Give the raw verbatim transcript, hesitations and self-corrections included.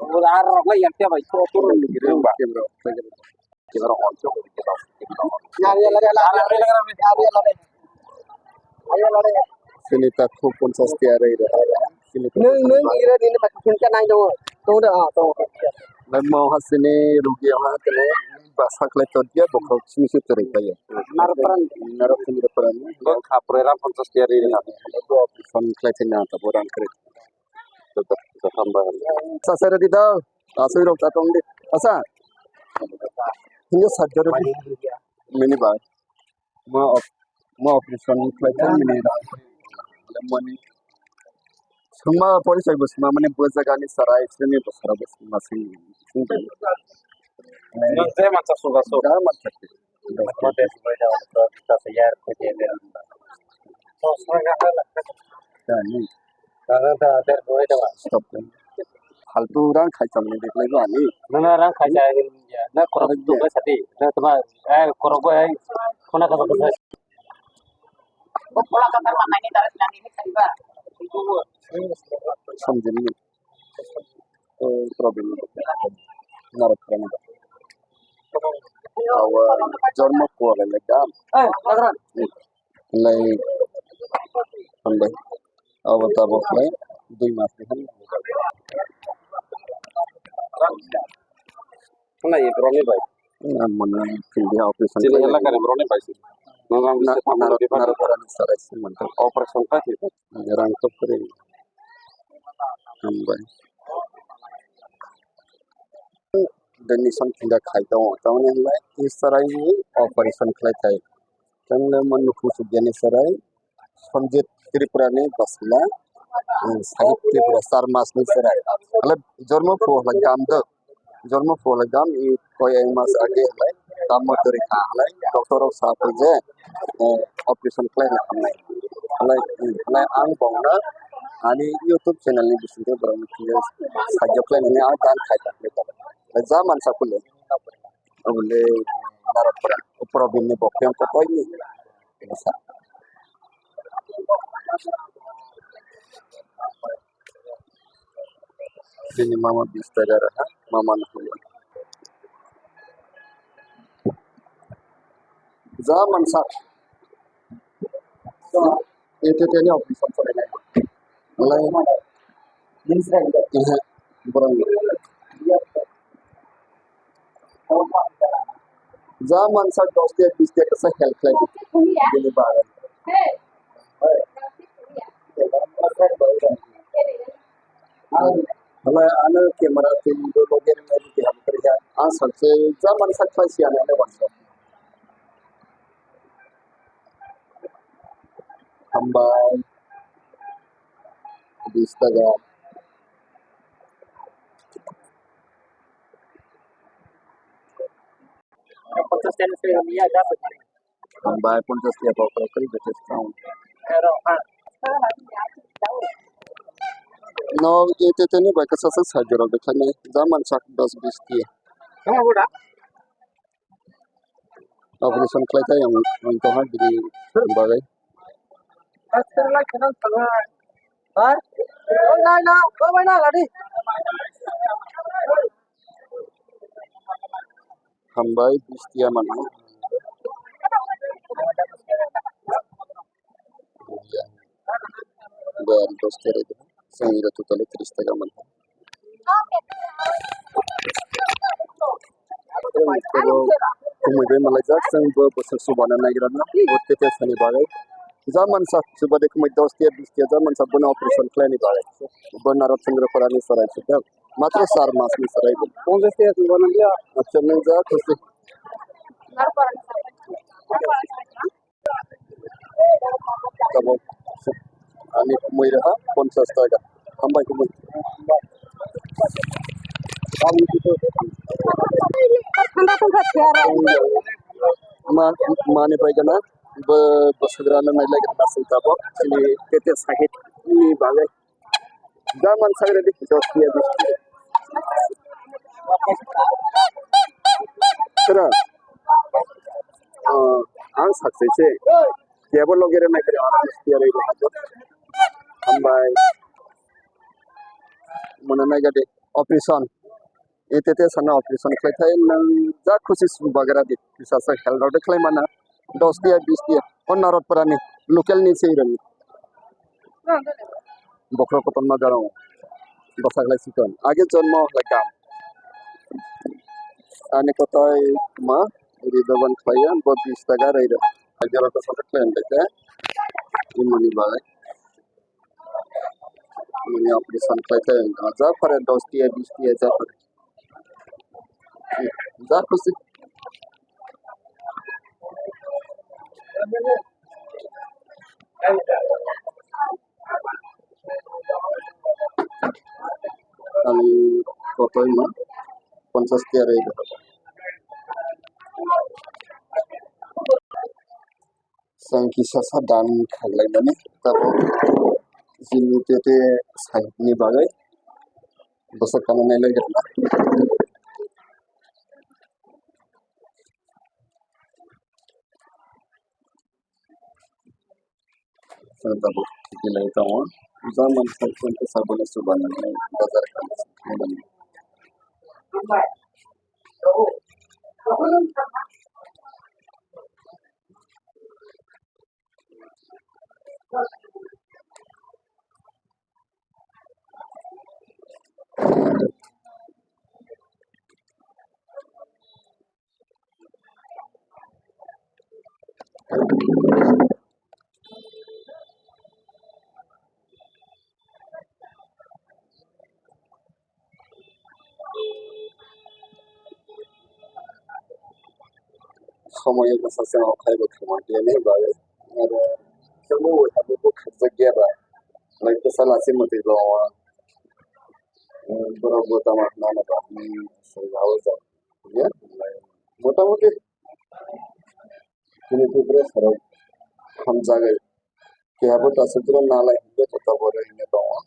Udah rok lagi yang tiap itu turun gitu, Pak. Kita orang oncom gitu, kita orang. Sini tak khub pun sasti ada itu. Sini tak. Nung, nung, ira nini mak khun ka nai dong. Dong dong, ah, dong. Lai mau hasini rugi yang hakene, basa kle todia bokok sini sih teri kaya. Nar peran. Nar sini peran. Kok khapre ram pun sasti ada itu. Kok pun kle sini ata borang kre. Sasa ready daw. Asui rok chatong di. Asa. Hingga sajjare di. Mini bai. Ma op-, ma operation khlai khe mini rang. Mani sungma porisai bo sima mani bo jagani sarai sini bo sara bo sima sini. Nang je mansa suga su. Da mansa. Mate suga da to ta se yar ko je de. To suga ha la. Da ni. Da da da der bo da. Stop. Faltu rang khai chang ni deklai ba ni. Na na rang khai chang ni ya. Na korok tu ba sati. Na tuma eh korok ba ai. Khona ka ba. Samjini. Eh, problem. Narok khrana. Awa jormo kuala le dam. Lai, hambai. Abo tabok lai, dui mas ni han. Khna ye borok ni bai. Na mona, India office. Chini elaka ni borok ni bai. Nang ang na, se na, pamaro di na, bai. Na, na, na, operation pa se. Rang to kre. Hambai. Donation khinda khai tongo. Tamoni hambai, Israel ni operation khlai thai. Tamoni manu kusuk yani sarai. Sanjit Tripura ni basla, eh, Sahib Tripura, char mas ni chwrai. Hala jormo phu hala gam do. Jormo phu hala gam i koi ek mas age halai gam mo teri kha halai doctor rok sa phu je, eh, operation khlai na hamnai. Halai, halai ang bong na ani YouTube channel ni bising de borok ni khe sajjo khlai nani ang dan khai ta khlai ta. Ja mansa kule. Abole narok pura. Upro bini bokhe ang kotoi ni. Bini mama bis taka raha, mama no hwnwi. Ja mansa. Ete teni office of chole nai. Lai. Ehe, borok. Ja mansa dos tiya, bis tiya kasa help khlai di. Bini bagwi. Hala ano camera tin do loge ni nai di ham kari ya. Ang sakse ja mansa khlai si ano ne wansa. Hambai. Bis taka. Hambai ponchas tiya bokol kari betes kaun. No, ete teni bai kasa sa sajorok bekha nai. Ja mansa dos bis tiya. Operation khlai thai ang, ang tongha bini bagwi. Hambai bis tiya mano. Ba dos tiya rwdi. Chwng iro totally tris taka mano. Kumui bai malaijak, chwng bo bwswk chubana naigra no, bo tete sani bagwi. Ja mansa chubade kumui dos tiya, bis tiya, ja mansa bono operation khlaini bagwi. Bo narok chwng rwphani chwrai sukha. Matro char mas ni chwrai bo. Ponchas tiya chubana dia. Acha, nung ja khusi. Tabok ani kumui raha ponchas taka. Hambai kumui. Thanda tongkha chair. Ma, mani bai gana bo bwswk rana nailai gana sing tabok. Chini tete sahit ni bagwi. Ja mansa rwdi, dos tiya, bis tiya. Sira. Ah, ang sakse se. Tebo loge rwna khe dos tiya rwdi. Hambai. Mona nai gade. Operation. Ete te sana operation khlai thai nang ja khusi su bagara di. Bisa sa hel rok de khlai mana. Dos tiya, bis tiya. O Narotpara ni local ni se rani. Bokhorok kotorma garong. Bwsa khlai sikon. Age jonmo khlai kam. Ani kotai ma ri dogan khlai ya, bo bis taka rai ro. Hajaro ko sa khlai ang khe. Imoni bai. Mani operation khlai khe ja phare dos tiya, bis tiya ja phare. Ja khusi. Ani kotoi ma ponchas tiya rwi rwkha. Chwng kisa sa dan khaklaimani tabuk chini tete sahibni bagwi bwswk kana nailai rwna. Chwng tabuk tikilai tongo. Jaman side side khe saboni chubanani bazar khe. Somoi wngkha sachi no khai bo khema tiyani bagwi. Aro khemo bo khakjak ya ba. Lai kwchal achi mwtwi tongo. Borok bo tamo nana ba. Sai ba o jat. Ya. Motamuti. Chini Tripura sarok hamjagwi. Keha bo ta sutro nalai hwnwi kota bo rw hwnwi tongo.